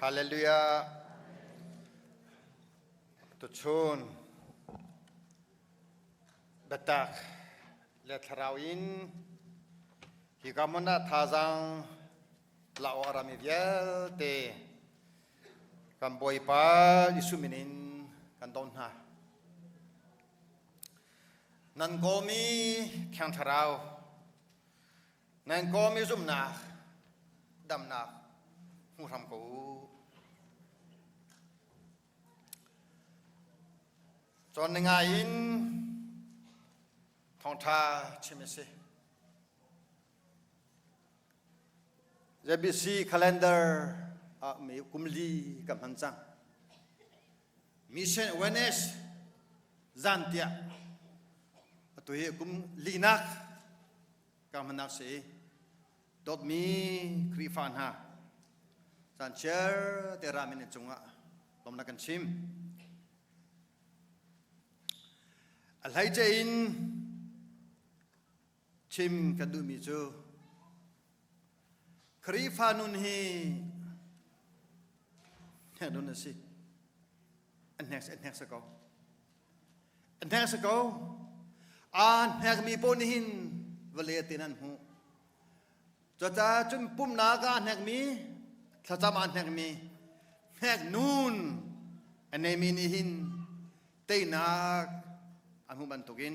Hallelujah. Tuchun biatak le thlarau in hika hmun ah thazaang la awk a rami vialte kan Bawipa Jesuh min in kan don hna. Nan kawmi Thiang Thlarau, nan kawmi zumhnak, damnak hmu hram ko u. Cawn ninga in thawngṭha chim a si. ZBC calendar ah mi kum li kan hman cang. Mission Awareness zan tiah atu hi kum linak ka hmannak si. Dawtmi Khrihfa hna, caan chiar te ramin in cungah lawmnak kan chim. A hleice in chim kan duhmi cu Khrihfa nun hi nun a si. An hnek an hnek ko. An hnek ko. Aa hnekmi paoh nih hin vale te nan hmuh. Cucaah cun pumnak ah hnekmi, thlacam ah hnekmi, hnek nun a neimi nih hin teinak an hmuh bantukin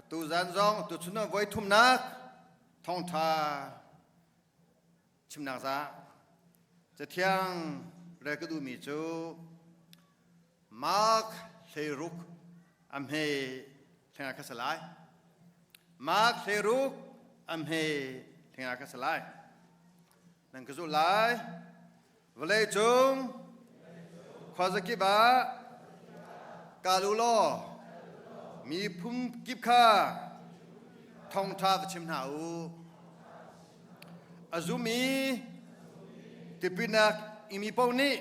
tuzan zong tuchun ah voi thumnak thawngṭha chimnak za cathiang rel ka duhmi cu Mark 16 a hme thlenga kha salai Mark 16 a hme thlenga kha salai nan ka zulh lai vawlei cung khuazakip ah kal u law miphun kip kha thawngṭha va chim hna u a zum i tipilnak imi paoh nih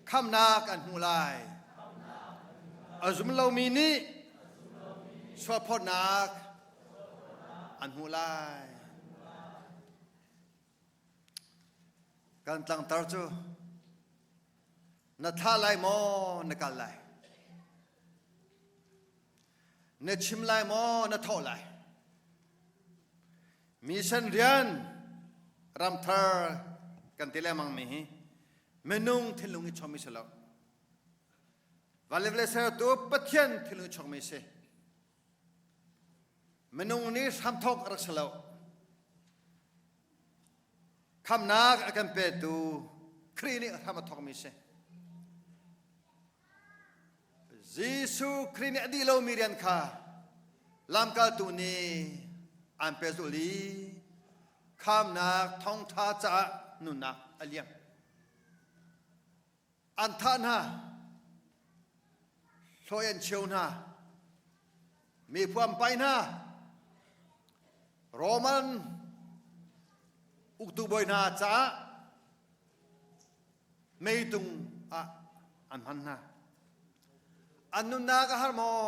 khamnak an hmu lai a zum lomi nih sualphawtnak an hmuh lai. Kan tlangtar cu na thlah lai maw na kal lai? Na chim lai maw na thawh lai? Mission rian ramthar kan ti lengmang mi hi minung thinlung i chom i si lo. Vale vale sertu Pathian thinlung i chawkmi si. Minung nih hramthawk a rak si lo. Khamnak a kan petu Khrih nih hram a thawkmi si. Jesuh Khrih nih a dih lomi rian kha lamkaltu nih an pehzulh i khamnak thawngṭha caah nunnak a liam. An thah hna, hlawi an cheu hna, miphu an pai hna, Roman uktu bawi hna caah meitung ah an hman hna. An nunnak a har maw?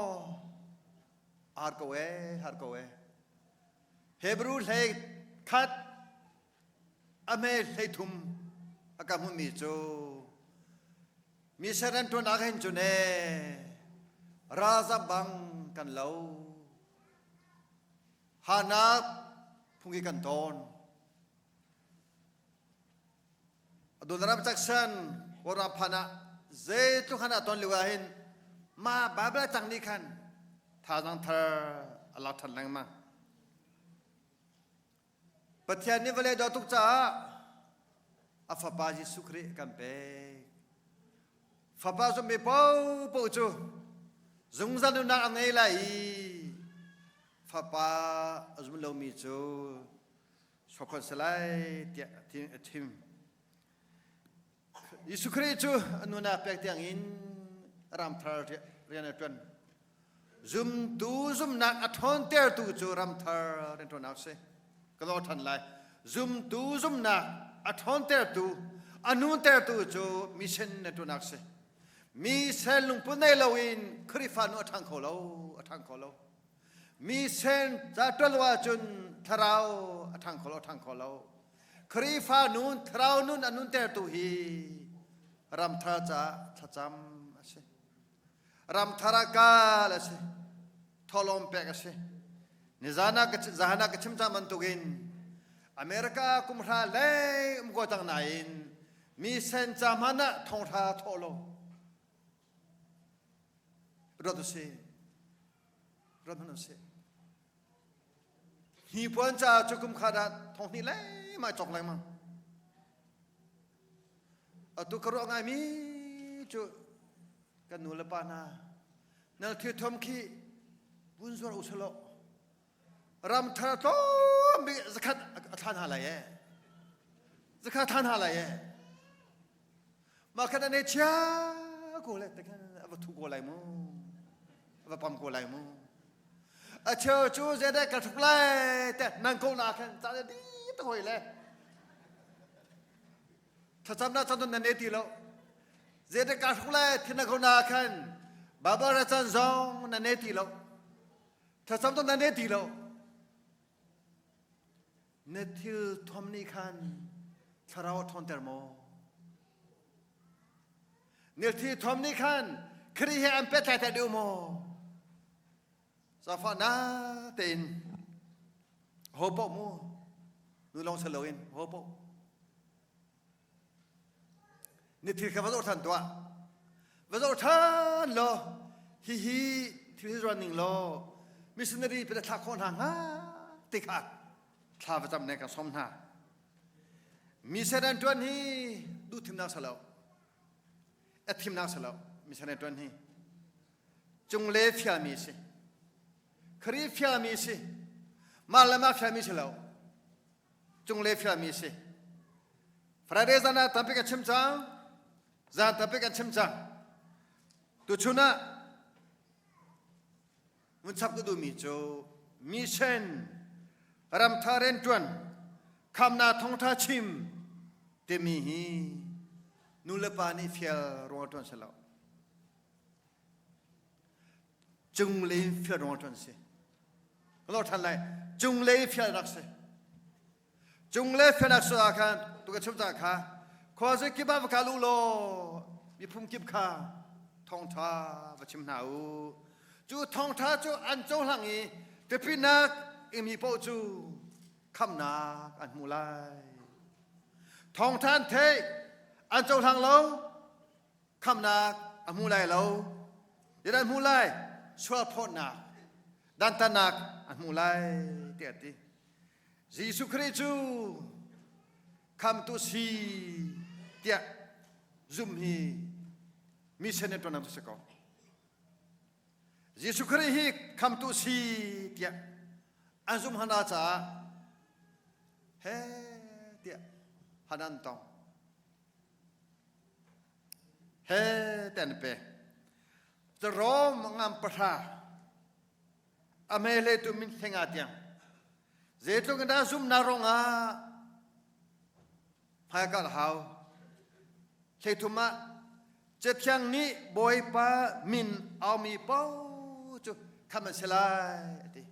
A har ko ee, har ko ee. Hebrew hlei khat A hme 13 a ka hmuhmi cu mi ser an ṭuan ah hin cun ee ralzam bang kan lo. Hanak phung i kan tawn. Adoniram Jackson Kawlram phan ah zeitluk han a ton lio ah hin ma Bible cang nih khan thazaang thar a lak ṭhan lengmang. Pathian nih vawlei dawt tuk caah a fapa Jesuh Khrih kan pek. Fapa zummi paohpaoh cu zungzal nunnak a ngei lai i fapa a zum lomi cu sokhon si lai tiah a thim. Jesuh Khrih cu a nunak pek tiangin ramthar rian a ṭuan. Zumtu zumnak a ṭhawntertu cu ramthar rianṭuannak a si. Ka lawr ṭhan lai. Zumtu zumnak a ṭhawntertu, a nuntertu cu mission rianṭuannak a si. Mi sen lungput nei loin Khrihfa nu a ṭhang kho lo, a ṭhang kho lo. Mi sen ca ṭuan lo ahcun thlarau a ṭhang kho lo, a ṭhang kho lo. Khrihfa nun thlarau nun a nuntertu hi ramthar caah thlacam a si. Ramthar ah kal a si. Thawhlawm pek a si. Nizan ah ka zahan ah ka chim cang bantukin America kumhra lei um ko cang nain mi sen ca hmanh ah thonghra thawh lo ruat usih. Ruat hmanh usih. Hnipuan caah cu kum khat ah thonghnih lengmang cawk lengmang. Atu ka ruah ngaimi cu kan nu le pa hna nal thil thom khi vun zuar u selaw ram thar tlawm bik zakhat a thlan hna lai ee zakhat thlan hna lai ee mah khan ane chia ko le te khan a va thu ko lai mu a va pam ko lai mu a cheu cu zeidah ka hruk lai te nan ko na khan ca le di te hoi le thlacamnak chan nan nei ti lo zeidah ka hruk lai thin ko na khan Barbara chan zong nan nei ti lo thlacam to nan nei ti lo na thil thom nih khan thlarau a ṭhawnter maw na thil thom nih khan Khrih he an pehtlaiter deuh maw Zaangfahnak tein ho paoh mu nu lawng si loin ho paoh ni thil kha va zoh ṭhan tuah va zoh ṭhan law hihi thil hi zuan ning law missionary pe thlah khawh hna hnga ti kha thla va cam ne kan som hna mission an ṭuan hi duh thimnak si lo a thimnak si lo mission an ṭuan hi Cungle fialmi si. Khrih fialmi si. Mah le mah fialmi si lo. Cungle fialmi si. Friday zan ah tampi kan chim cang. Zan tampi kan chim cang. Tuchun ah vun chap ka duhmi cu mission ramtha riantuan khamnak thawngtha chim timi hi nu le pa nih fial ruang tuan si lo. Cunglei fial ruang ṭuan si. Ka lor ṭhan lai. Cunglei fial rak si. Cunglei fial rak si ah khan tu ka chim cang kha khuazei kip ah va kal u law miphun kip kha thawngṭha va chim hna u. Cu thawngṭha cu an cohlang i tipilnak ingmi paoh cu khamnak an hmu lai. Thawngṭha an theih, an cohlang lo, khamnak a hmu lai lo zeidah an hmu lai sualphawtnak dantatnak a hmu lai tiah a ti Jesuh Khrih cu khamtu si tiah zum hi mission in ṭuan si ko Jesuh Khrih hi khamtu si tiah an zum hana caah he tiah hanan tong He ten pe. Rom ngam pahra a mele tu min thlenga tiang zeitluk in dah zumnak rongah hmaikal hau thleithum ah Cathiang nih Bawipa min aumi paoh cu khamh an si lai a ti.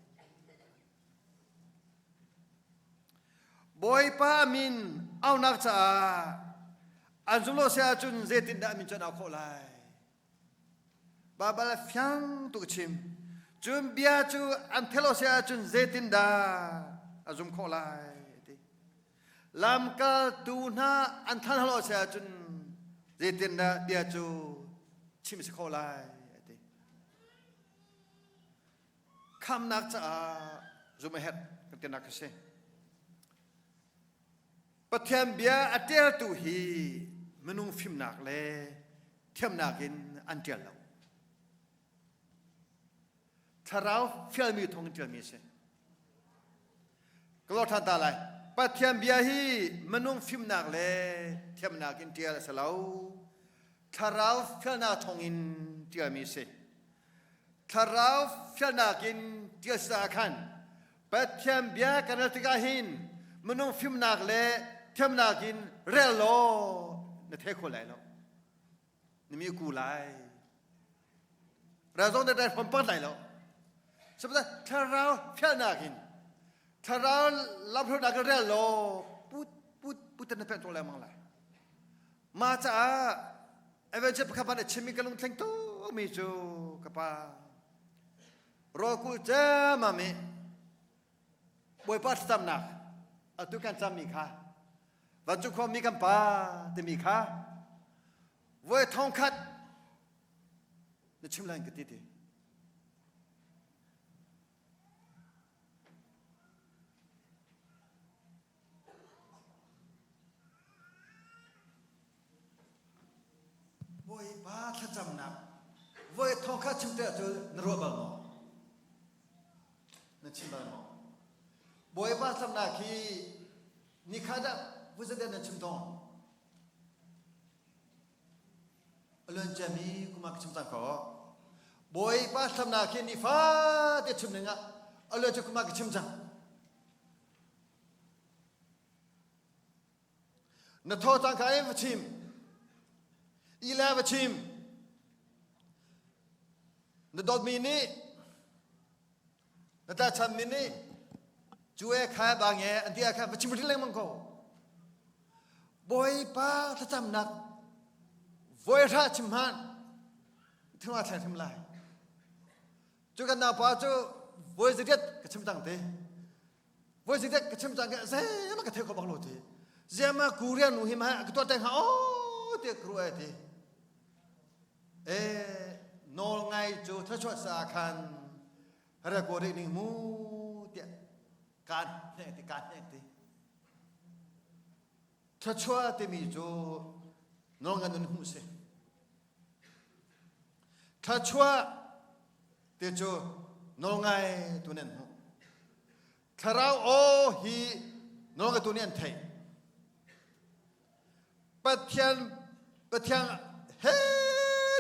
Bawipa min aunak caah an zum lo si ahcun zeitindah min cu an au khawh lai? Baibal fiang tuk chim. Cun bia cu an theih lo si ahcun zeitindah a zum khawh lai? Ti. Lamkaltu hna an than lo si ahcun zeitindah bia cu chim si khawh lai? Ti. Khamnak caah zum a herh kan tinak a si. Pathian bia a ṭialtu hi minung fimnak le thiamnak in an ṭial lo. Thlarau fialmi thawng in ṭialmi a si. Ka lor ṭhan ta lai. Pathian bia hi minung fimnak le thiamnak in ṭial a si lo. Thlarau fialnak thawng in ṭialmi a si. Thlarau fialnak in ṭial si ah khan Pathian bia kan rel tikah hin minung fimnak le thiamnak in rel law na thei kho lai lo. Na mi ku lai. Rel zong na rel hom pang lai lo. Sabata thlarau fialnak in thlarau lamhruainak in rel law put put. Putan na pek tuk lengmang lai. Mah caah Avenger pakhat ban a chimmi ka lungthleng tukmi cu ka pa rawlkul cemam i Bawipa thlacamnak atu kan cammi kha vancung khuami kan pa timi kha voi thong khat na chim lai ka ti ti. Bawipa thlacamnak voi thong kha chim te ahcun na ruah bal maw? Na chim bal maw? Bawipa thlacamnak hi nikhat ah voi zeizat na chim tawn? A luan ciami kum ah ka chim cang ko. Bawipa thlacamnak hi nifate chim ding ah a luan cia kum ah ka chim cang. Na thaw cang kha va chim. I le va chim. Na dawtmi nih na tlachanmi nih cu e kha ba nge an ti kha va chim rin lengmang ko. Bawipa thlacamnak voi hra chim hman thing a thleng hrim lai. Cu kan naupa cu voi zariat ka chim cang te. Voi zariat ka chim cang ke zeima ka thei kho bak lo ti. Ziama Korean nu hi ma ka tuah teng ha o te ka ruah ti. E nawl ngai cu thluachuah sa khan ra ko rih ning mu tiah kaan hnek ti kaan hnek ti. Thluachuah timi cu nawl ngan nun hmuh si. Thluachuah ti cu nawlngai tu nih an hmuh. Thlarau aw hi nawlngaitu nih an theih. Pathian Pathian he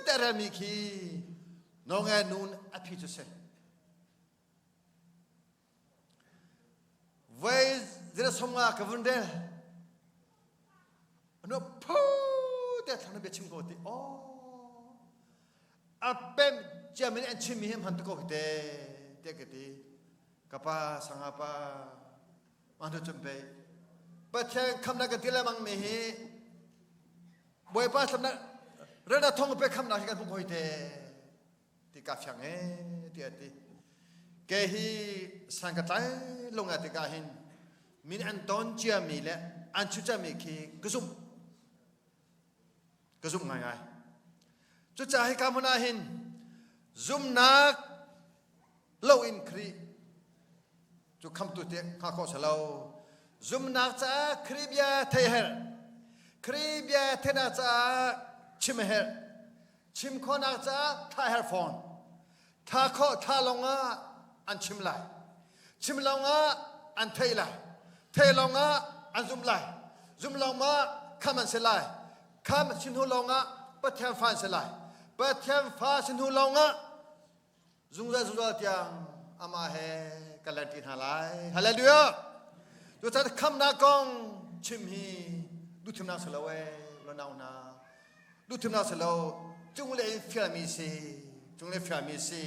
te a relmi khi nawlngai nun a phi cu si. Voi zira sawmnga ka vun rel. Anu phu te thlang na bia chim ko ti. Oh. A pem ciamin an chimmi hi hman ko hi te te ka ti. Ka pa sanga pa ma nu chum pe. Pathian khamnak kan ti lemang mi hi Bawipa thlamnak rena thong pe khamnak hi kan hmu ko hi te. Ti ka fiang e ti a ti. Ke hi sang ka tlai lung a tikah hin min an ton ciami le an chu ciami khi ka zumh. Ka zumh ngaingai. Cucaah hika hmun ah hin zumnak lo in Khrih cu khamtu te hnga khawh si lo. Zumnak caah Khrih bia theih a herh. Khrih bia theihnak caah chim a herh. Chim khawhnak caah thah herh fawn. Tha khawh tha lawngah an chim lai. Chim lawngah an theih lai. Theih lawngah an zumh lai. Zumh lawngah kham an si lai. Kham si hnu lawngah Pathian fa an si lai. Pathian fa si hnu lawngah zungzal zungzal tiang amah he kan lengṭi hna lai. Hallelujah! Cucaah khamnak kong chim hi duhthimnak si lo ee, unau hna. Duhthimnak si lo, cunglei in fialmi si, cunglei fialmi si.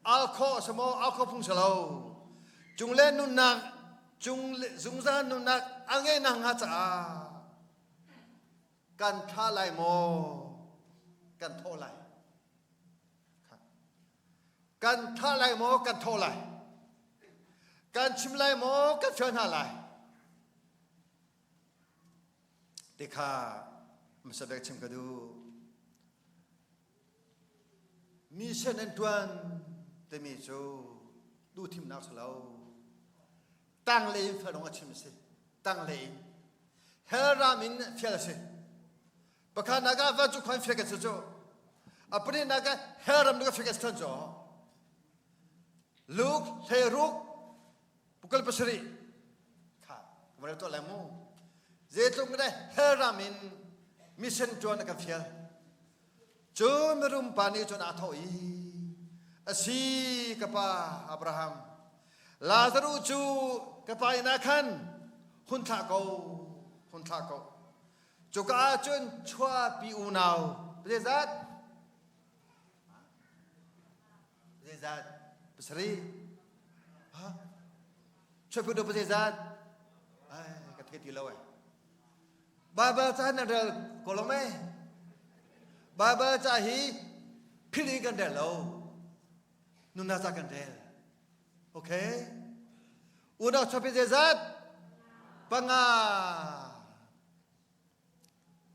Al khawh si maw, al khawh phung si lo. Cunglei nunnak, cung zungzal nunnak a ngeihnak hnga caah kan thla lai maw, kan thawh lai. Kan thlah lai maw, kan thawh lai. Kan chim lai maw, kan fial hna lai. Ti kha hmasa bik chim ka duh. Mission an ṭuan timi cu duhthimnak si lo. Tanglei in fial a chim a si. Tanglei in. Hell ram in fial a si. Pakhat nak ah vancung khua in fial kan si cu. A pahnihnak ah hell ram ka fial kan si ṭhan cu. Luke 16 pukul pasarih kha ka van tuah lai mu. Zeitluk le hell ram in mission ṭuan a kan fial. Cu mirum pa nih cun aa thawh i a si ka pa Abraham Lazaruh cu ka pa inn ah khan hun thlah ko hun thlah ko cuka ah cun chuahpi unau zeizat zeizat pasarih ha chuahpi unau zeizat ai ka thei ti lo ai. Baibal ca nan rel ko lo mei? Baibal ca hi philh in kan rel lo. Nunnak ca kan rel. Okay? Unau chuapi zeizat? Panga.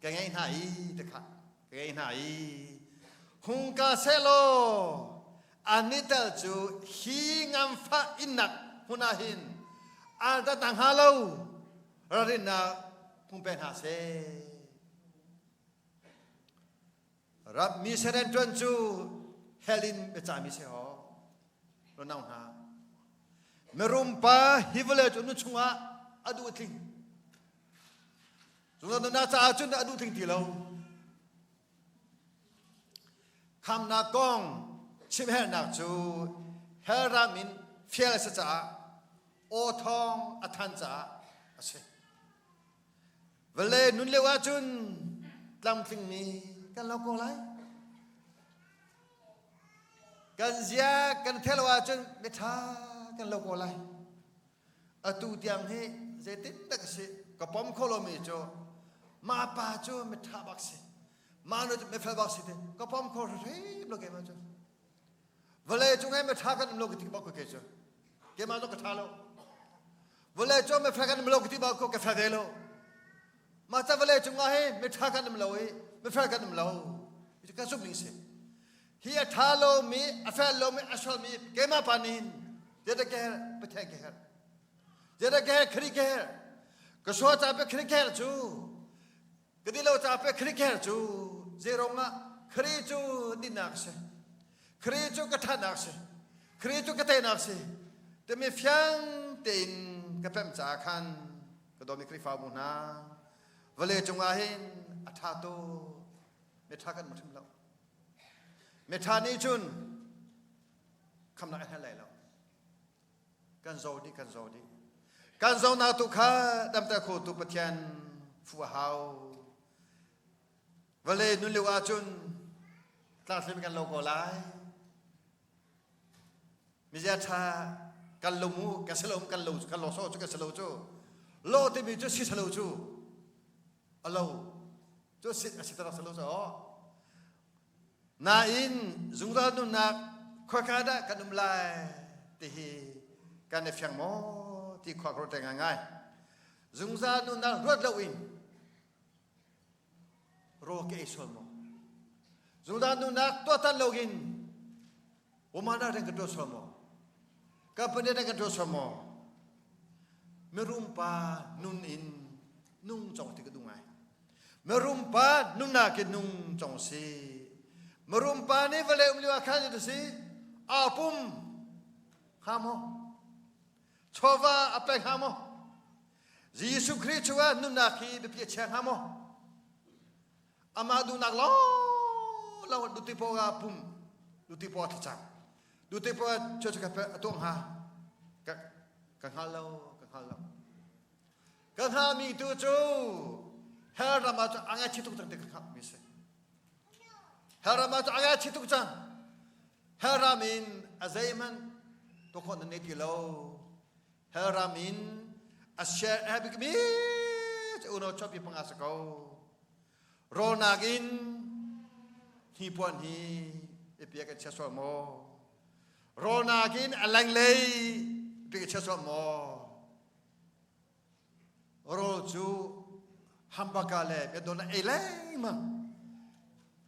Ka ngei hna i te kha. Ka ngei hna i. Hung ka selaw annih tel cu hi nganfah innak hmun ah hin an rat hnga lo ralrinnak hung pe hna seh. Ram mi seren ṭuan cu hell in biacahmi si haw. Ronau hna. Mirum pa hi vawlei cu nu chungah a duh tling. Zungzal nunnak caah cun a duh tling ti lo. Khamnak kong chimhernak cu hell ram in fial a si caah aw thawng a than caah a si. Vale nun lio ahcun tlamtlingmi kan lo ko lai. Kan zia kan thelo ahcun miṭha kan lo ko lai. Atu tiang hi zeitin dah ka si ka pom kho lomi cu ma pa cu miṭha bak si ma nu cu mifel bak si ti ka pom kho hrim lo keimah cu. Vawlei cung i miṭha kan um lo ka ti bak ko ke cu. Keimah zong ka ṭha lo. Vawlei cung mifel kan um lo ka ti bak ko ka fel ve lo. Mah ca vawlei cung ah hi miṭha kan um lo i mifel kan um lo. Ka zumh ning si. Hi a ṭha lomi, a fel lomi, a sualmi keimah pa nih hin zeidah ka herh? Pathian ka herh. Zeidah ka herh? Khrih ka herh. Ka sual ca pe Khrih ka herh cu. Ka di lo ca pe Khrih ka herh cu. Zeirong ah Khrih cu dinnak a si. Khrih cu ka ṭhatnak si. Khrih cu ka teinak si. Timi fiang tein ka pemh caah khan ka dawmi Khrihfabu hna vawlei cungah hin a ṭha tuk. Miṭha kan hmu hrim lo. Miṭha nih cun khamnak a hel lai lo. Kan zo dih, kan zo dih. Kan zonak tu kha damter khotu Pathian fuh a hau. Vawlei nun lio ahcun tlangthlim kan lo ko lai. Mizia ṭha kan lo mu kan si lo kan lo kan lo so cu kan si lo cu. Lo timi cu si lo cu. A lo cu si a si tak si lo cu. Nain zungzal nunnak khuaka dah kan um lai ti hi kan i fiang maw ti khua ka ruat ngai. Zungzal nunnak ruat loin rawl ka ei sual maw? Zungzal nunnak tuahtan loin umana rian ka tuah sual maw? Company rian ka tuah sual maw? Mirum pa nun in nung cong ti ka duh ngai. Mirum pa nunnak in nung cong si. Mirum pa nih vawlei um lio ah khan si aa pum hnga maw? Chawva a pek hnga maw? Jesuh Khrih chungah nunnak hi biapi a chia hnga maw? Amah duhnak lawnglawng duhti paoh ah pum, duhti paoh ah thlacam, duhti paoh ah church ka a tuah hnga? Ka, ka hngal lo, ka hngal lo. Ka hngami tu cu hell ram ah cun a ngaihchih tuk cang ti ka hngalhmi si. Hell ram ah cun a ngaihchih tuk cang. Hell ram in a zeihmanh tuah khawh nan nei ti lo. Hell ram in a share a bikmi cu uno chuahpi panga si ko. Rawlnak in hnipuan hi i piak in chia sual maw? Rawlnak in a lenglei piak in chia sual maw? Rawl cu hamburger le biadon ei lengmang.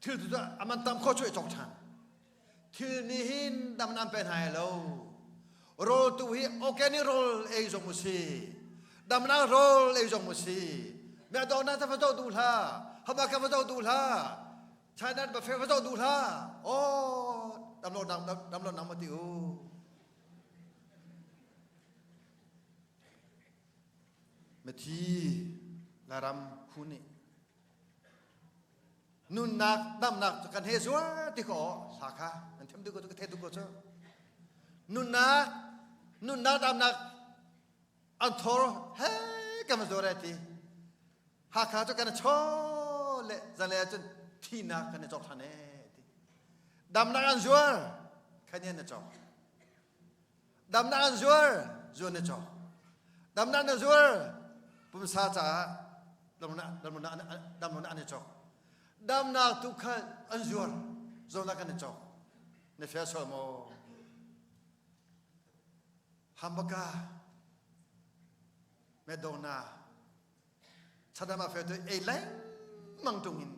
Thil tu aman tam kho cu i cawk ṭhan. Thil nih hin dam nan pe hna lo. Rawl tu hi organic rawl ei zong u si. Damnak rawl ei zong u si. Meh dawh na va zoh duh hlah. Hamburger va zoh duh hlah. China buffet va zoh duh hlah. Oh, dam lo nang dam lo nang ma ti u. Mithi Lairam khu nih nunnak damnak cu kan he zuar ti ko hla kha nan them duh ko cu ka the duh ko cu nunnak nunnak damnak an thor he kan va zuar ti Hakha cu kan chaw le zanlei ahcun thinak kan i cawk than e ti damnak an zuar khanyan na cawk Damnak an zuar, zuan na cawk. Damnak na zuar, pumsa caah Damlonak an i cawk. Damnak tu kha an zuar. Zawtnak an i cawk. Na fia sual maw? Hambaka Madonna chadam a fe tu ei lengmang tung in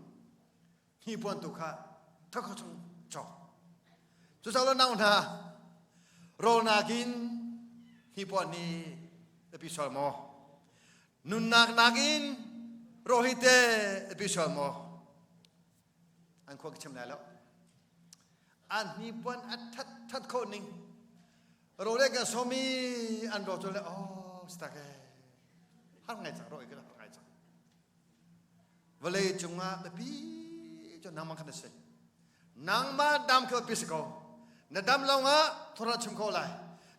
hnipuan tu kha thakho chung cawk. Cucaah nau hna rawl nakin hnipuan hi biapi sual maw? Nunnak nakin rawl hi te biapi sual maw? An khua ka chim lai lo. An hnipuan a that that khawh ning rawl le kan sawmi an rawl cu le oh stak e har ngai cang rawl ka har ngai cang. Vawlei cungah biapi cu nangmah kha na si. Nangmah dam kha biapi si ko. Na dam lawngah thawra chim kho lai.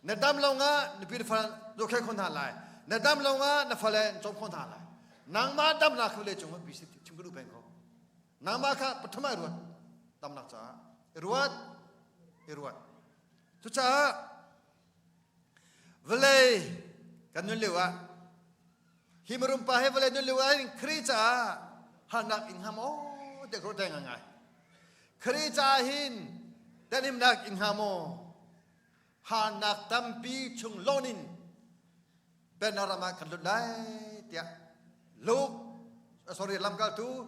Na dam lawngah nupi na fal zohkhenh kho hna lai. Na dam lawngah na fale cawm kho hna lai. Nangmah damnak kha vawlei cungah biapi si chim ka duh peng ko. Nangmah kha pathum ah i ruat. Damnak caah i ruat, i ruat. Cucaah vawlei kan nun lio ah Hi mirum pa he vawlei nun lio ah hin Khrih caah harnak in hnga maw tiah ka ruat ngai. Khrih caah hin tenimnak in hnga maw? Harnak tampi chung lawn in Penna ram ah kan lut lai tiah Luke sorry lamkaltu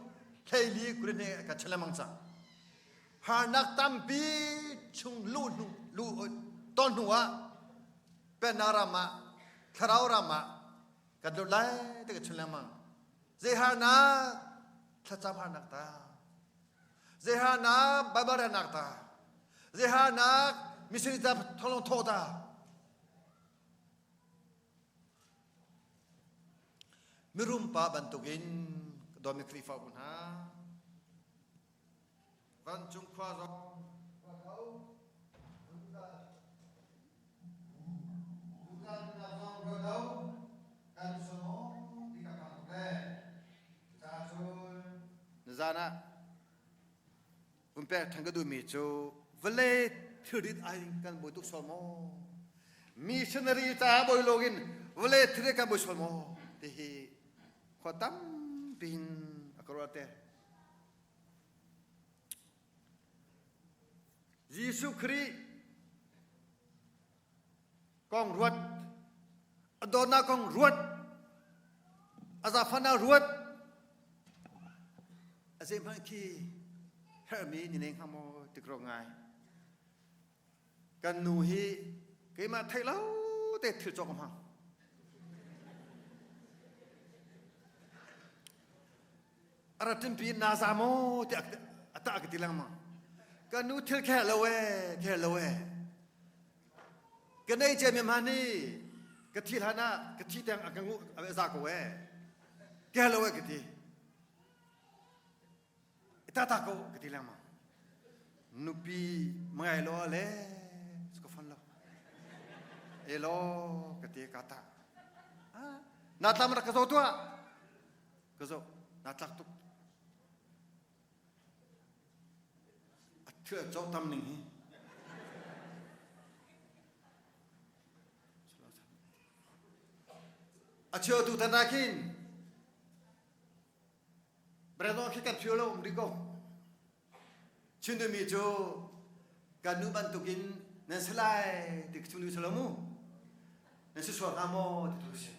hleili kurin he kan chim lengmang cang. Harnak tampi chung lu hnu lu ton hnu ah Penna ram ah thlarau ram ah kan lut lai ti ka chim lengmang zei harnak thlacam harnak ta zei harnak Bible relnak ta zei harnak missionary ta tholong thaw ta mirum pa bantukin dawmi Khrihfabu hna Vancung khua zong Nizan ah pumpek ṭhan ka duhmi cu vawlei thilrit ai kan bawi tuk sual maw? Missionary caah bawi lawngin vawlei thilrit kan bawi sual maw? Ti hi khua tampi in a ka ruah te. Jesuh Khrih kong ruat, a dawtnak kong ruat, a zaangfahnak ruat, a zeihmanh khi herhmi ni nei hnga maw ti ka ruat ngai. Kan nu hi keimah theih lo te thil cawk a hmang. A rat ṭinpi na za maw tiah a tah ka ti lengmang. Ka nu thil kher lo ee, kher lo ee. Ka nei cia mi hman hi ka thi hlan ah ka thi teng a ka ngu a za ko ee. Kher lo ee ka ti. Ta ta ko ka ti lengmang. Nupi mangai lo le ka fon lo. Elo ka ti ka ta. Na tlam rak ka zo tuah. Ka zoh, naa tlak tuk. A thil a cawh tam ning hi. A cheu tu tan ah khin Brandon khi kan phio lo um rih ko. Chin mi cu kan nu bantukin nan si lai ti ka chung nu lo mu. Nan si sual hnga maw ti tu si.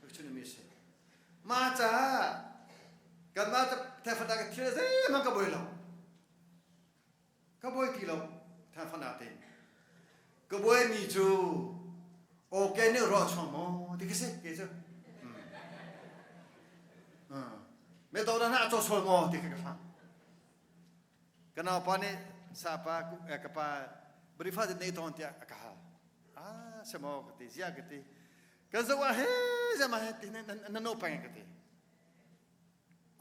Ka chung mi si. Ma caah kanmah thefana ka thil zeihmanh ka buai lo. Ka buai ti lo thefana te. Ka buai mi cu okay nih ruah chuang maw ti ka si ke cu. Me to na a caw sual maw ti ka ka fang. Ka naupa nih sapa ka pa barifa te nei tawn tiah a ka hal. Ah se maw ka ti zia ka ti. Ka zoh ah he zema he ti na no peng ka ti.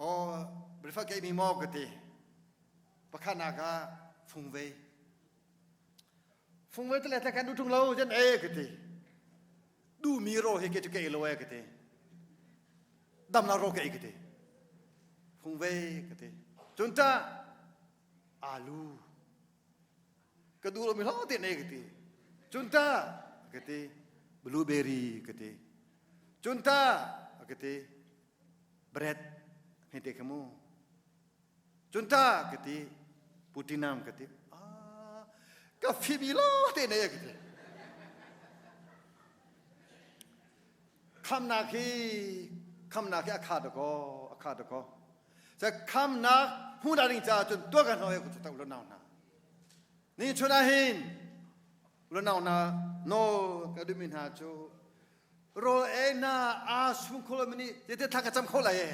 Oh barifa ke mi maw ka ti. Pakhatnak ah fungvei. Fungvei te le kan duh tung lo zen e ka ti. Du mi ro he ke chu ke lo e ka ti. Dam la ro ke ka ti. Fungvei ka ti. Cun ta alu ka duh lomi lawng te ne ka ti. Cun ta ka ti blueberry ka ti. Cun ta ka ti. Bread hei te kha mu. Cun ta ka ti. Putinam ka ti. Ah, ka fimi lo te ne ka ti. Khamnak hi khamnak hi a kha dakaw a kha dakaw. Ca khamnak hmu da ding caah cun tuah kan hoi ku tak lo nau hna. Ni chun ah hin lo nau hna no ka duhmi hna cu rawl ei hna aa sung kho lomi nih tete thla ka cam kho lai e.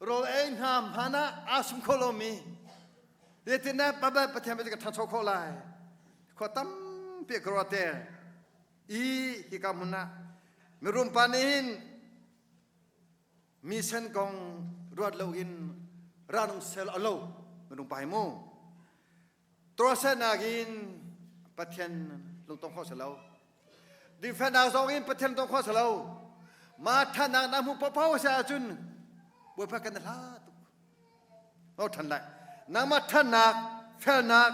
Rawl ei hna hman ah aa sum kho lomi zeitindah Baibal Pathian bia ka ṭhangcho khawh lai khua tampi ka ruah ter i hika hmun ah mirum pa nih hin mi sen kong ruat loin ranung sel a lo minung pa hi mu Tuahsernak in Pathian lungtong kho si lo. Dingfelnak zong in Pathian lungtong kho si lo. Ma thannak na hmuh paohpaoh si ahcun Bawipa kan hla tuk. No than lai. Nangmah thannak, felnak,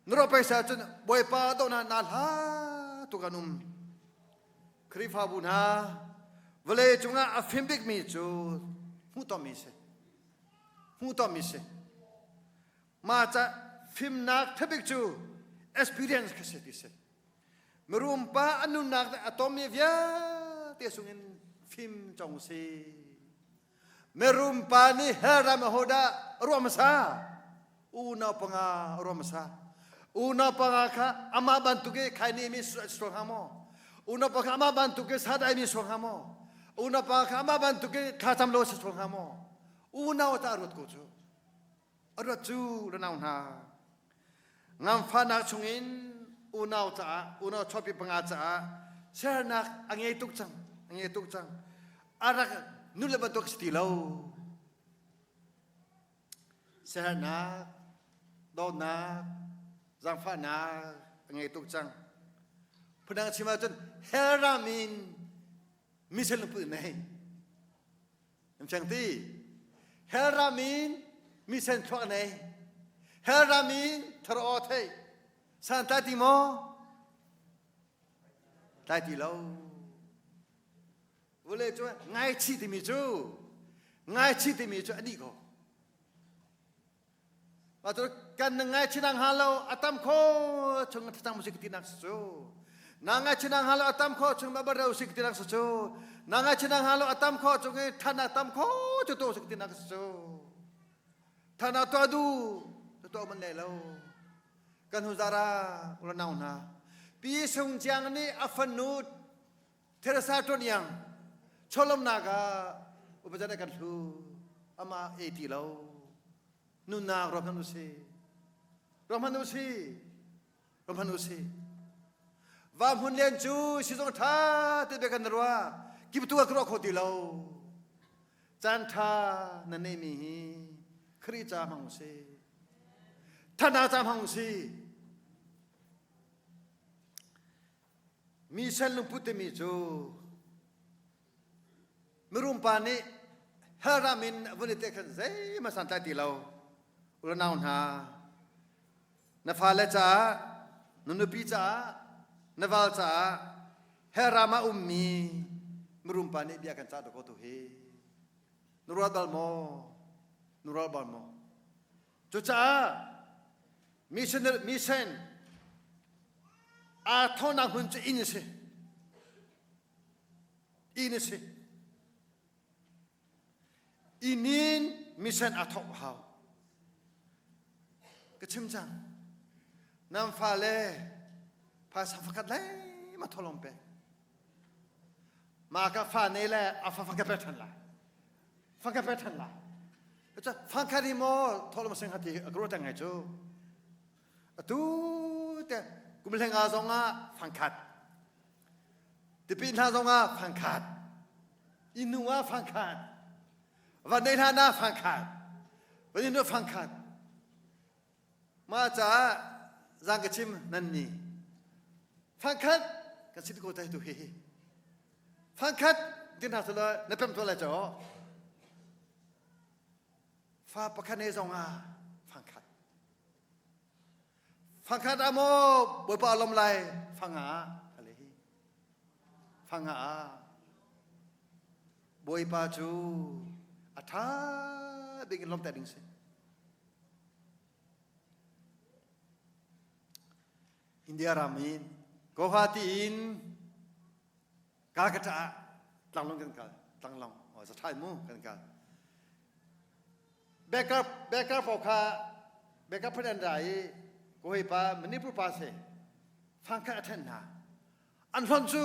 na ruah pei ahcun Bawipa dohnak na hla tuk an um. Khrihfabu hna vawlei cungah a fim bikmi cu hmuhtonmi si. Hmuhtonmi si. Mah ca fimnak thabik cu experience kha si ti si. Mirum pa a nunnak a tommi vialte sungin fim cong si. Mirum pa nih hell ram ahodah ruah hmasa? Unau panga ruah hmasa. Unau panga kha amah bantuk i khaini mi sual hnga maw? Unau pa kha amah bantuk i sadai mi sual hnga maw? Unau pa kha amah bantuk i thlacam lo si sual hnga maw? Unau ta ruat ko cu. A ruat cu unau hna nganfahnak chungin unau caah unau chuahpi panga caah sernak a ngei tuk cang a ngei tuk cang a rak nule bantuk si ti lo sernak dawtnak zaangfahnak a ngei tuk cang phundang chim ahcun hell ram in mission lungput nei An ti. Hell ram in misen thluak nei. Hell ram in thar aw thei. San tlai ti maw? Tlai ti lo. Vule cu ngaichih timi cu ngaichih timi cu a dih ko. Mah cu kan na ngaichih nang hnga lo a tam kho chung thlacam musik ti nak cu. Na ngaichih nang hnga lo a tam kho chung ma barau sik ti nak cu. Na ngaichih nang hnga lo a tam kho chung i than a tam kho cu to sik ti nak cu. Than a to du to man nei lo. Kan hu zara ulanau hna. Pi Sung Chiang nih a fanu Teresa Toniang cholomnak ah upazat kan hlu ama e ti lo nunnak rom hman usi rom hman usi rom hman usi va hmun len cu sizong tha te be kan rua kip tu ka ruah kho ti lo caan tha na nei mi hi Khrih ca hmang usi thana ca hmang usi Mi sen lungput timi cu mirum pa nih hell ram in vun i te khan zeihmanh santlai ti lo. Unau hna, na fale caah, na nupi caah, na val caah hell ram ah ummi mirum pa nih bia kan cah ko tu hi. Na ruat bal maw? Na ruat bal maw? Cucaah missionary mission aa thawhnak hmun cu inn a si. Inn a si. Inn in mission aa thawk hau. Ka chim cang. Nan fale phaisa fakhat lai ma tholong pe. Ma ka fa ne le a fa fa ka pe than lai. Fa ka pe than lai. Fangkhat hi maw tholom sing hati a kro tang ngai cu. Atu te kum hlenga zong ah fangkhat. Tipi hna zong ah fangkhat. Inu ah fangkhat. Van nei hlan ah fangkhat. Van inu fangkhat. Mah caah zang ka chim nan ni. Fangkhat kan sit ko tai tu hi. Fangkhat din hna sala na pem tuah lai chaw. Fa pakhat ne zong ah fangkhat. Fangkhat ah maw Bawipa lom lai fanga ale hi. Fanga ah Bawipa cu a ṭha bik in lawmhter ding si. India ram in Guwahati in Calcutta ah tlanglawng kan kal. Tlanglawng. Oh, za ṭhai mu kan kal. Baker Baker pawl kha Baker phun an ra i kawi pa Manipur pa si fangkhat a ṭhen hna. An hlon cu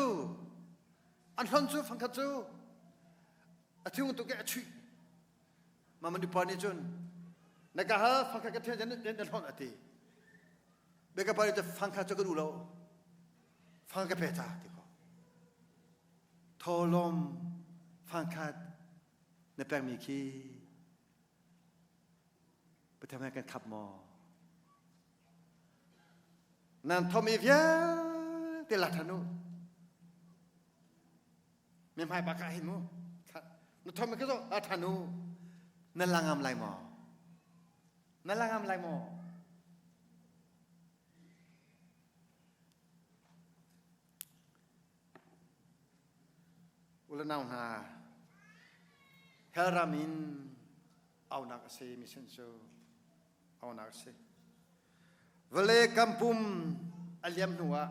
an hlon cu fangkhat cu a thiung tuk i a chuih. Ma Manipur nih cun na ka hal fangkhat ka ṭhen na hlon a ti. Baker pa nih cun fangkhat cu ka duh lo. Fang ka pe ta ti ko. Tholom fangkhat na pekmi khi Pathian he kan khap maw? Nan thomi vialte la than u. Mi hmai pa ka hin mu. Na thomi khi la than u. Na la ngam lai maw? Na la ngam lai maw? Ulanau hna, hell ram in aunak a si mission cu aunak a si. Vawlei kan pum a liam hnu ah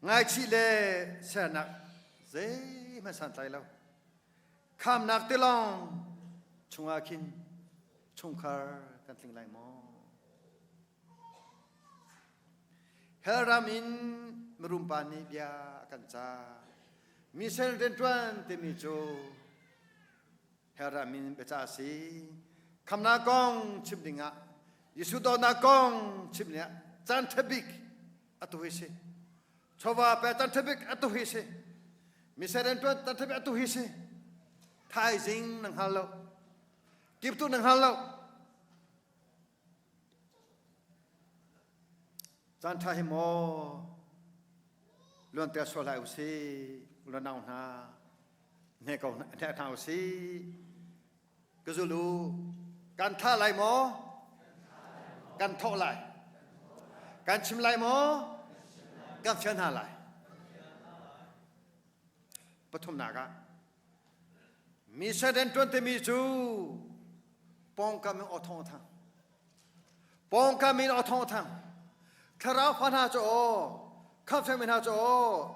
ngaichih le sernak zeihmanh santlai lo. Khamnak tilawng chungah khin chungkhar kan tling lai maw? Hell ram in mirum pa nih bia a kan cah. Mission rianṭuan timi cu hell ram in biacah a si. Khamnak kong chim dingah, Jesuh dawtnak kong chim dingah caan ṭha bik atu hi si. Chawva pe caan ṭha bik atu hi si. Mission rianṭuan caan ṭha bik atu hi si. Thaizing na hngal lo. Kiptu na hngal lo. Caan ṭha hi maw luanter sual hlah usih, ulanau hna, hne ko hne hna usih. Ka zul u, kan tha lai maw? Kan thawh lai. Kan chim lai maw? Kan fial hna lai. Pathumnak ah Mi seren ṭuan timi cu pawngkam in aw thawng a thang. Pawngkam in aw thawng a thang. Thlarau fa hna cu aw, khamhfekmi hna cu aw,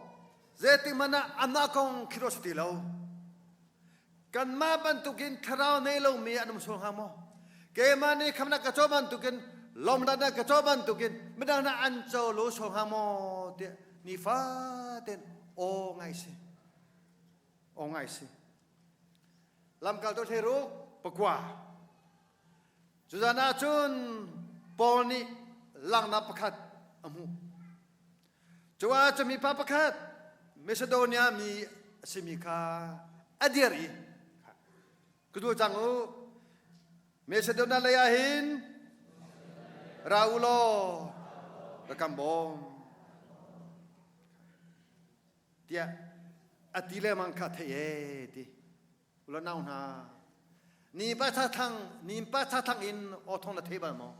zeitik hmanh ah anmah kong khi ruah si ti lo. Kanmah bantukin thlarau nei lomi an um sual hnga maw? Keimah nih khamnak ka co bantukin lawmnak ka co bantukin midang hna an co lo sual hnga maw tiah nifatin aw ngai si. Aw ngai si. Lamkaltu thleruk pakua. Cuzan ah cun Paul nih langhnak pakhat a hmuh. Cu ah cun mipa pakhat Macedonia mi a simi kha a dir i ka duh cang u Macedonia lei ah hin ra u law ka kan bawm. Tiah a ti lengmang kha thei ee ti ulanau hna ni pa tha thang ni pa tha thang in aw thong na thei bal maw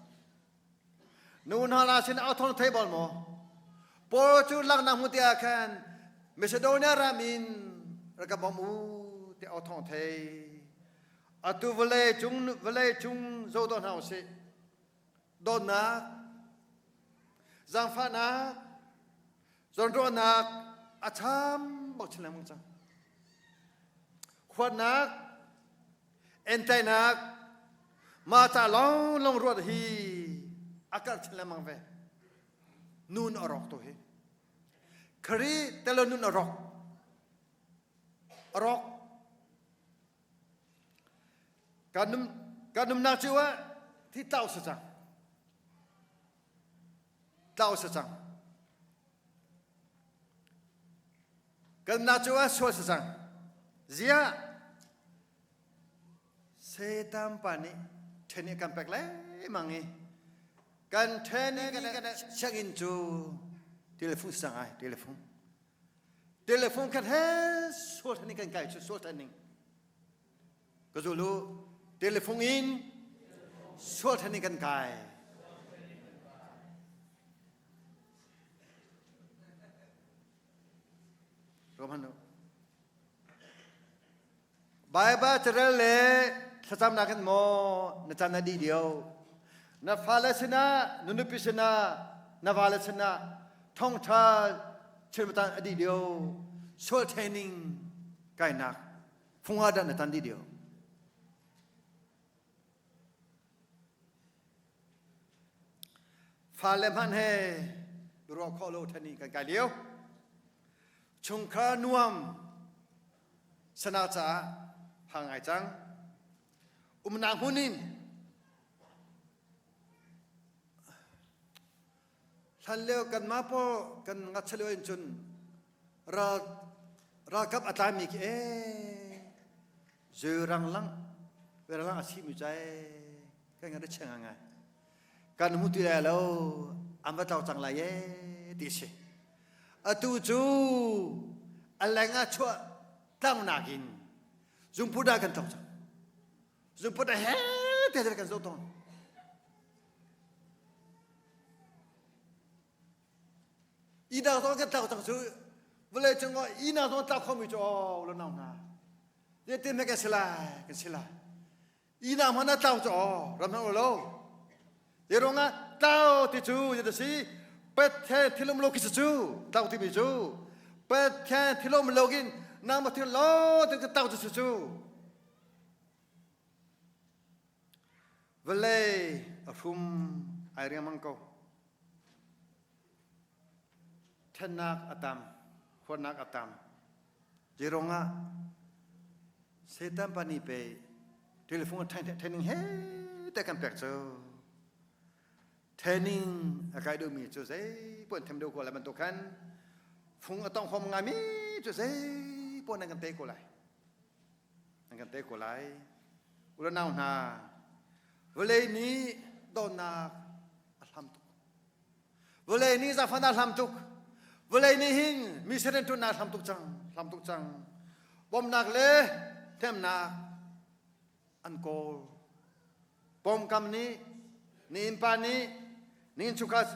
nu hna la sin aw thong na thei bal maw Paul cu laknak hmu te ah khan Macedonia ram in rak ka bawm u ti aw thong thei atu vawlei cung vawlei cung zo do hna usih dawtnak zaangfahnak Zawnruahnak a cham bak chin lengmang cang. Huatnak, entainak, mah ca lawnglawng ruat hi a karh chin lengmang ve. Nun a rawk tu hi. Khrih telo nun a rawk. A rawk. Kan num kan numnak cio ah thi tlau sa cang. Tlau sa cang. Kan na cu ah sual sa cang. Ziah Satan pa nih ṭhen i kan pek lengmang i kan ṭhen i kan sianginn cu telephone sang ai telephone telephone khat he sual ṭhen kan kai cu sual ṭhen ning Ka zul u. Telefung in sual ṭhan in kan kai. Roman u. Baibal carel le thlacamnak in maw na caan na dih lio? Na fale sinah, na nupi sinah, na vale sinah thawngṭha chim caan a dih lio? Sual training kainak fung ah dah na tan dih lio? Fale hmanh he ruah khawh lo training kan kai lio. Chungkhar nuam sana caah phang ai cang. Umnak hmun in hlan lio kanmah pawl kan ngakchia lio in cun ral ralkap a tlaimi khi ee zeurang lang lang a simi cai kan ngan a chia ngai kan hmu ti lai lo an va tlau cang lai ee ti si atu cu a leng ah chuah tlangnak in zungput ah kan tlau cang zungput ah he te kan zoh tawn Inak zong kan tlak cang cu vawlei cung ah inak zong tlak khomi cu aw lo nau hna zeitin hme kan si lai kan si lai Inak hmanh ah tlau cu aw ram hmang lo. Hi ruangah tlau ti cu zeidah si Pathian thil um lo khi cu tlau timi cu Pathian thil um lo in nangmah thil lo ti ka tlau cu cu vawlei a hrum ai riangmang ko. Thennak a tam, huatnak a tam. Zei ah Satan pa nih pei telephone training he te kan pek cu. Training a kai duhmi cu zei puan them deuh ko lai bantuk khan fung a tong hom ngaimi cu zei puan nan kan te ko lai. Nan kan te ko lai. Ulanau hna, vawlei nih dawtnak a hlam tuk. Vawlei nih zaangfahnak a hlam tuk. Vawlei nih hin mi rian ṭuannak a hlam tuk cang, hlam tuk cang. Bawmhnak le hnemhnak an kawl. Pawngkam nih, ni innpa nih, ni innchungkhar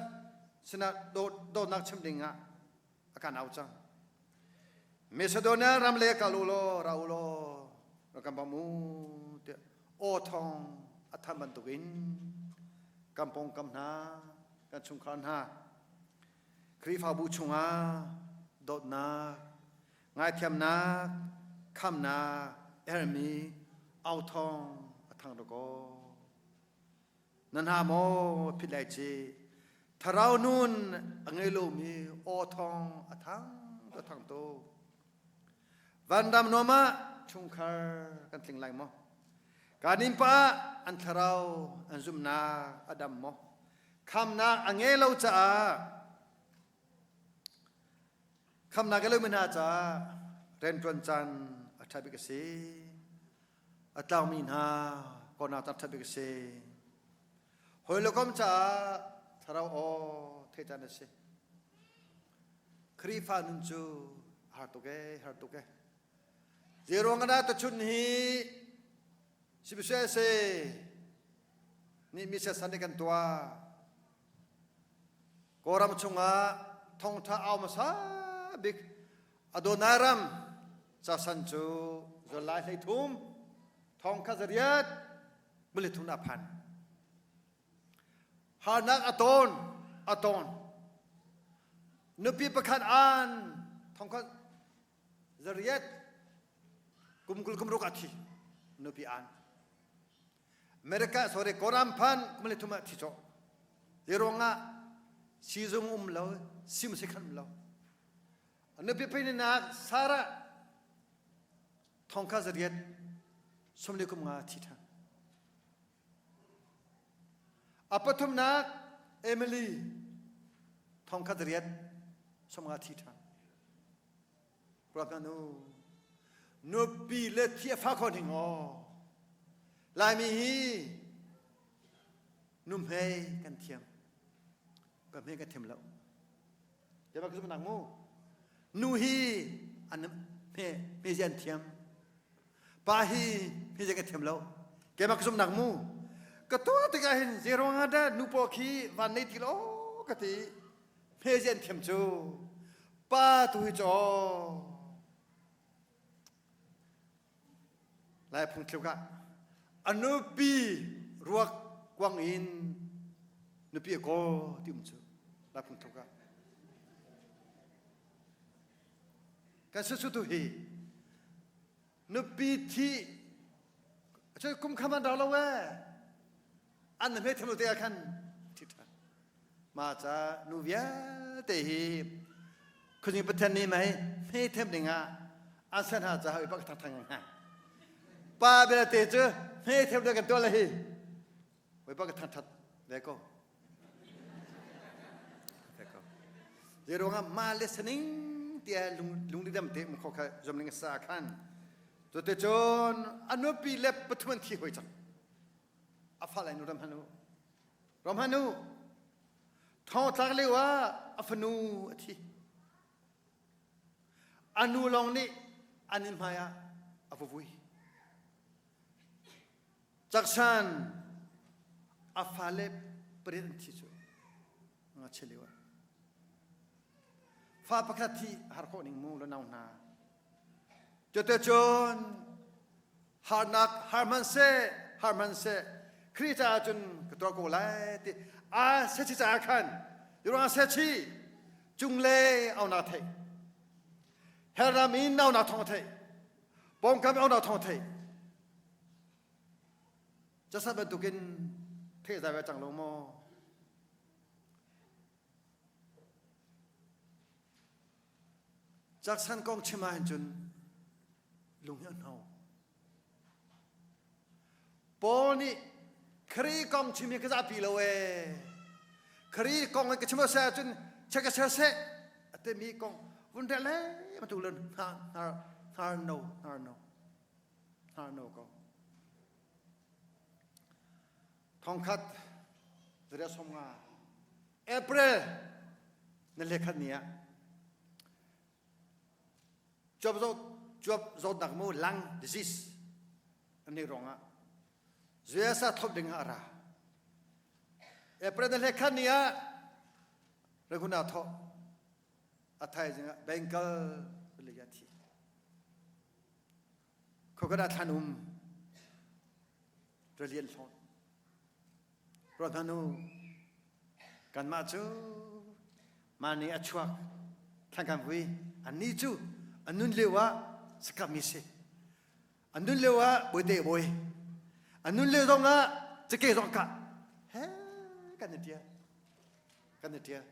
sinah dawtnak chim ding ah a kan au cang. Macedonia ram le kal u law, ra u law, ra kan bawm u tiah aw thawng a than bantukin kan pawngkam hna, kan chungkhar hna, Khrihfabu chungah dawtnak, ngaithiamnak, khamnak hermi au thawng a thang dakaw. Na hna maw phit lai ci Thlarau nun a ngei lomi aw thawng a thang a thang tuk. Vanram nuam ah chungkhar kan tling lai maw? Kan innpa ah an thlarau an zumhnak a dam maw? Khamnak a ngei lo caah khamnak a lomi hna caah rianṭuan caan a ṭha bik a si. A tlangmi hna kawhnak caan ṭha bik a si. Hawi le kom caah thlarau aw theih caan a si. Khrihfa nun cu har tuk ee, har tuk ee. Zeiruang ah dah tuchun hi sibisese nih mi siasan nih kan tuah. Kawlram chungah thongtha au hmasa bik Adonai ram casan cu July 13 thong kha zariat Mulithun a phan. Harnak a tawn, a tawn. Nupi pakhat an thongkhat zariat kum 20 kum ruk a thi. Nupi an. America sorry Koram phan kum le thum ah thi cawh. Zeiruangah sizung um lo, sim si khan um lo. Nupi pininak Sarah thongkha zariat sumli kum nga thi ṭhan. A pathumnak Emily thongkhat riat sumnga thi ṭhan. Ruat hna nu nupi le thi a fa kho ning aw. Laimi hi nuhmei kan thiam. Ka hmei kan thiam lo. Tiah ka zumh mu. Nu hi an hme hme an thiam. Pa hi hme ka thiam lo. Keimah ka zumhnak mu. Ka tuah tikah hin zeiruang ah dah nu pawl khi van nei ti lo ka ti. Hme an thiam cu. Pa tu hi cu. Lai phungthluk ah a nupi ruak kuang in nupi a kawl ti um cu Lai phungthluk ah. Kan susu tu hi nupi thi cu kum kha man rau lo ee an hme tham lo te ah khan thi ṭhan. Ma ca nu vialte hi khuazing Pathian nih mei hme them ding ah an san ha ca hoi pak thang thang ha. Pa belte cu hme them ding kan tuah le hi hoi pak thang that ve ko. Ve ko. Zei ruangah ma le saning tia lung lungdidam te mu kho kha zom ning sa khan. Cu te cun a nupi le pathuan thi hoi cang. A fa lai nu ram han u. Ram han u. Thong tlak lio ah a fanu a thi. A nu lawng nih an inn hmai ah a va vui. Caksan a fale pariat an thi cu ngakchia lio ah. Fa pakhat thi har khawh ning mu lo nau hna. Cuticun harnak har hmanhseh har hmanhseh Khrih caah cun ka tuar ko lai ti a sechi caah khan ruang sechi cunglei aunak theih herram in aunak thawng theih pawngkam aunak thawng theih casat bantukin theih zai cang lo maw Caksan kong chim ahhin cun lung hi a hno. Paul nih Khrih kong chim hi ka zahpi lo ee. Khrih kong hi ka chim seh ahcun che ka ser seh a timi kong vun rel le bantuk len hnar hnar hnar no hnar no hnar no ko. Thongkhat zaria som nga April na lekhat ni ah cuap zawt cuap zawtnak mu lung disease an nei ruangah USA thop ding ah a ra. April na lekhat ni ah Raguna thawh a thaizing ah Bengal le a thi. Khoka thlan um Ralian hlawn. Ruat hmanh u, kanmah cu mah nih a chuak thlan kan vui. Annih cu an nun lio ah sakapmi si. An nun lio ah bawite bawi. An nun lio zong ah cake zong kah. He kan i ṭial. Kan i ṭial.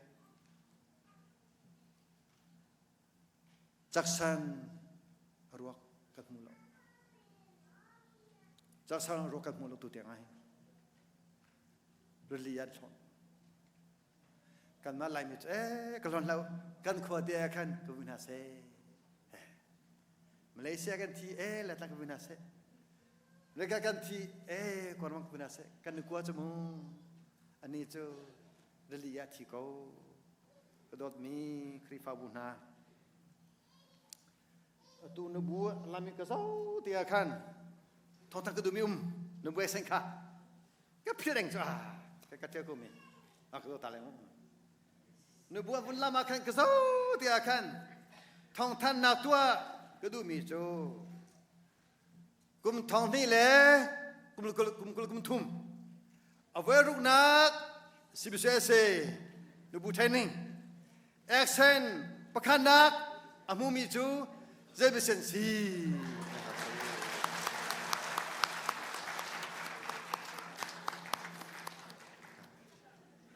Caksan a ruak kan hmu lo. Caksan a ruak kan hmu lo tu tiang ah hin. Rili an hlawt. Kanmah Laimi cu ee ka hlawn hlah kan khua te ah khan ka vui hna seh. Malaysia kan thi ee le tla ka vui hna seh. Leka kan thi ee Kawlram ka vui hna seh. Kan kua cu mu ani cu rili ah thi ko. Ka dawtmi Khrihfabu hna, atu na bu lam in ka zo ti ah khan thawngthang ka duhmi um na bu sen kha ka phil reng cu ah ka ka ṭial ko mi a ka zo ta leng na bu vun lam ah khan ka zo ti ah khan thawngthannak tuah ka duhmi cu kum thong hnih le kum kum kul kum thum a voi ruknak CBCSA nubu training accent pakhatnak a hmumi cu zeibisen si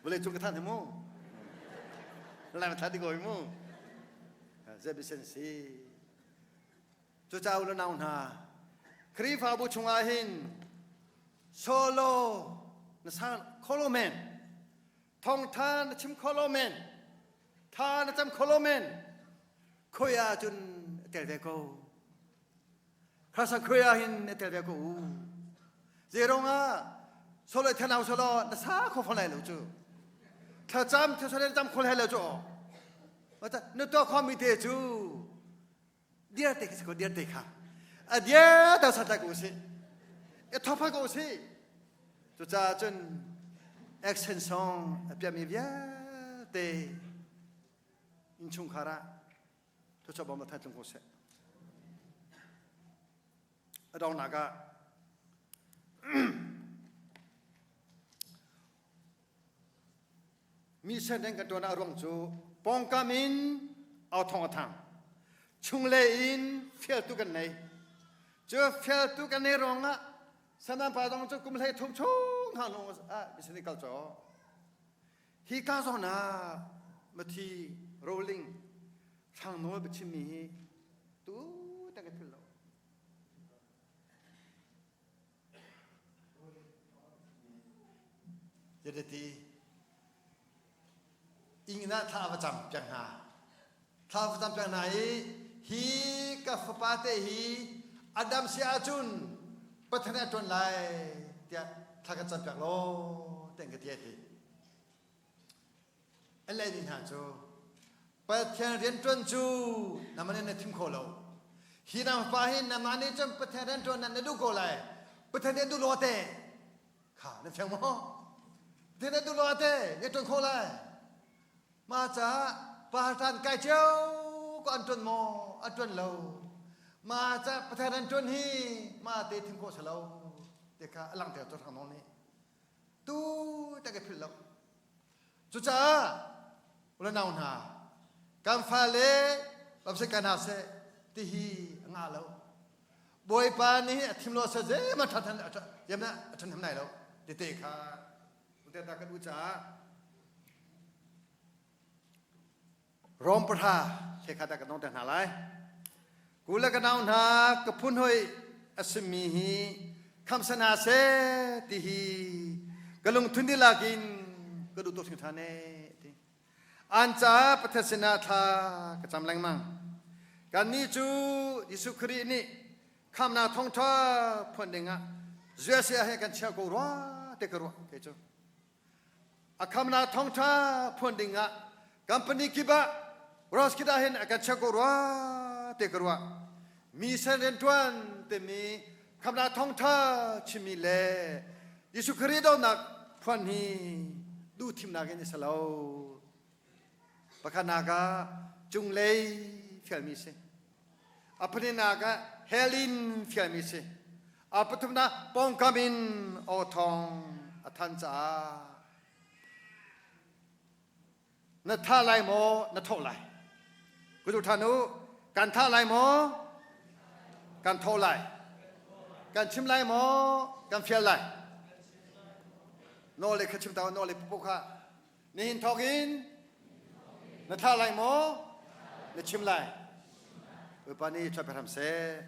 vawlei cung ka than hi mu lai ma thla ti ko hi mu zeibisen si Cucaah u le nau hna, Khrihfabu chungah hin solo na sang kho lo men, thawngtha na chim kho lo men, tha na cam kho lo men, khoi ah cun a tel ve ko. Khasa khoi ah hin a tel ve ko u. Zeirong ah solo thanau solo na sa kho fon lai lo cu. Thlacam thasale cam kho lai lo cu. Na to kho mi te cu dir te khi ko dir te kha a dir ta sat ko si e thopa ko si cucaah cun action song a piami vialte innchungkhar ah thucha bom a that tlung ko seh. A donghnak ah mi senden kan tuan a ruang cu pawngkam in au thong a thang chungle in fialtu kan nei cu fialtu kan nei ruangah sanan pa dong cu kum hlei thum chung hang nung ah misini kal cho hi ka zawn ah mathi rolling hrang nawl biachim mi hi tu ta ka phil lo. Yadati ingna thla va cam piak hna thla va cam piak hna i hi ka fapa te hi Adam si ahcun Pathian a ṭuan lai tiah thla ka cam piak law tiah ka ti ti. A lehmi hna cu Pathian rianṭuan cu nangmah nih na thim kho lo. Hi nang pa hi nangmah nih cun Pathian rianṭuan na duh ko lai. Pathian nih a duh lo te. Kha na fiang maw? Pathian nih a duh lo te na ṭuan kho lai. Mah caah pa tan kai cio ko an ṭuan maw? An ṭuan lo. Mah caah Pathian rianṭuan hi mah te thim khawh si lo. Ti kha a langhter cu hrang nawl nih. Tu te ka philh lo. Cucaah ulanau hna kan fale lamsei kai hna seh ti hi a ngah lo. Bawipa nih a thim lo seh zeihmanh ṭha a ṭhahnem lai lo tete kha uteta kan u caah Rom pahra hlekhat ah kan dong te hna lai. Ku le ka nau hna ka phun hoi a simi hi khamsana seh ti hi ka lungthun dihlak in ka duh tuk hringhran ee ti. An caah Pathian sinah thla ka cam lengmang. Kannih cu Jesuh Khrih nih khamnak thawngṭha phuan dingah USA he kan chiah ko rua te ka ruah kei cu. A khamnak thawngṭha phuan dingah company kip ah Roskilde ah hin a kan chiah ko rua te ka ruah. Mi sen rianṭuan timi khamnak thawngṭha chimmi le Jesuh Khrih dawtnak phuan hi duh thimnak in a si lo. Pakhatnak ah cunglei fialmi si. A pahnihnak ah hell in fialmi si. A pathumnak pawngkam in aw thawng a than caah na tha lai maw na thawh lai? Kudu ṭhan u, kan tha lai maw? Kan thawh lai. Kan chim lai maw? Kan fial lai. Nawl le kha chim ta nawl le pupu kha Nihin thawk in na thlah lai maw? Na chim lai. Bawipa nih ṭhat hram seh.